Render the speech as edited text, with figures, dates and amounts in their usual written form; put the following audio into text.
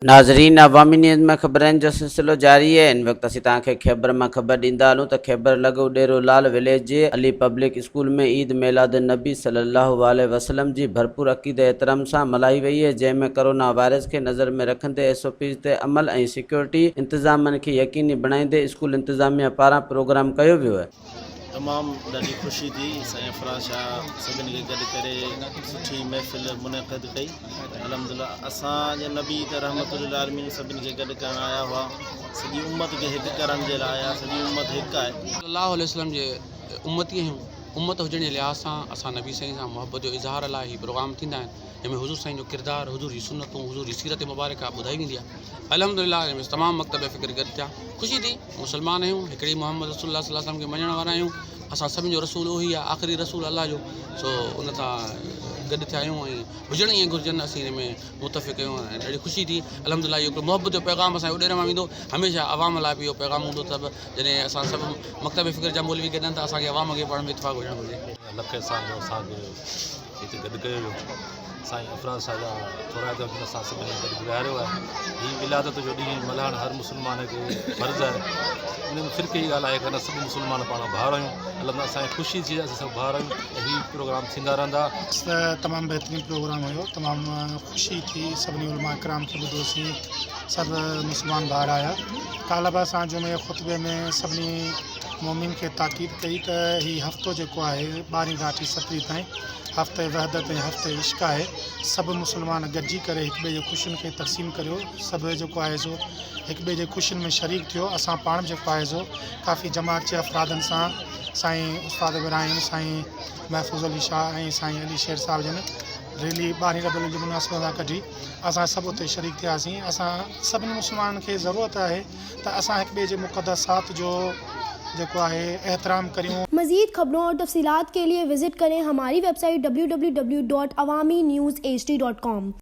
ناظرين عوامي نيوز ۾ خبرن جو سلسلو جاري آهي هن وقت اسين توهان کي خيبر مان خبر ڏيندا هلون ته خيبر لڳ اڏيرو لال وليج جي علي پبلڪ اسڪول ۾ عيد ميلاد النبي صلي الله عليه وسلم جي ڀرپور عقيدي احترام سان ملهائي وئي آهي جنهن ۾ ڪرونا وائرس کي نظر ۾ رکندي ايس او پيز تي عمل ۽ سيڪيورٽي انتظامن کي يقيني بڻائيندي اسڪول انتظاميا پاران پروگرام ڪيو ويو آهي. تمام ڏاڍي خوشي ٿي سائين افراز شاهه سڀني کي گڏ ڪري سٺي محفل منعقد ڪئي الحمدلله اسان جي نبي ته رحمت للعالمين سڀني کي گڏ ڪرڻ آيا هئا سڄي امت کي هڪ ڪرڻ جي لاء آيا سڄي امت هڪ آهي. صلي الله عليه وسلم جي امتي آهيون امت هجڻ جي لحاظ سان اسان نبي سائين سان محبت جو اظهار لاء هي پروگرام ٿيندا آهن جنهن ۾ حضور سائين جو ڪردار حضور جي سنتون حضور جي سيرت مبارڪه ٻڌائي ويندي آهي الحمدلله جنهن ۾ تمام مڪتب فڪر گڏ ٿيا خوشي ٿي مسلمان آهيون هڪڙي محمد رسول الله صلي الله عليه وسلم کي مڃڻ وارا آهيون اسان سڀني جو رسول اهو ئي آهي آخري رسول الله جو سو ان سان گڏ ٿيا آهيون ۽ هجڻ ائين گهرجن اسين ان ۾ متفق آهيون ۽ ڏاڍي خوشي ٿي الحمد لله اهو هڪڙو محبت جو پيغام اسان جي اڏير مان ويندو هميشه عوام لاء به اهو پيغام هوندو ته جڏهن اسان سڀ مڪتب فڪر جا مولوي گڏن ته اسان کي عوام کي پاڻ ۾ اتفاق هجڻ گهرجي. لک احسان جو اسان کي هتي گڏ ڪيو ويو. سائين افراز شاهه جا ٿورائتا آهيون جن اسان سڀني کي گڏ ويهاريو آهي. هي ولادت جو ڏينهن ملهائڻ هر مسلمان کي فرض آهي. ان ۾ فرقي جي ڳالهه آهي ڪانه سڀ مسلمان پاڻ ڀائر آهيون. الله تعالي اسان کي خوشي ٿئي اسان سڀ ڀائر آهيون ۽ هي پروگرام ٿيندا رهندا. تمام بهترين پروگرام هيو تمام خوشي ٿي سڀني علماء ڪرام کي ٻڌوسين سڀ مسلمان ڀائر آيا ڪالهه به اسان جمعي خطبي ۾ سڀني مومنين کي تاڪيد ڪئي ته هي هفتو جيڪو آهي ٻارهين کان وٺي سترهين تائين هفتي وحدت ۽ هفتي عشق آهي سڀ مسلمان گڏجي ڪري هڪ ٻئي جي خوشين کي تقسيم ڪريو سڀ جيڪو آهي سو هڪ ٻئي جي خوشين ۾ شريڪ ٿيو اسان پاڻ به جيڪو آهي سو ڪافي جماعت جي افرادن سان سائين استاد ابراهيم سائين محفوظ علي شاهه ۽ سائين علي شير صاحب جن ريلي ٻارهين ربيع الاول جي مناسبت سان ڪڍي اسان سڀ اتي شريڪ ٿياسين اسان سڀني مسلمانن کي ضرورت آهي ته اسان هڪ ٻئي جي مقدسات جو جيڪو آهي احترام ڪريون. مزيد خبرون اور تفصيلات کے لئے وزٽ ڪرين ھماري website W W W dot Awami news H D dot com.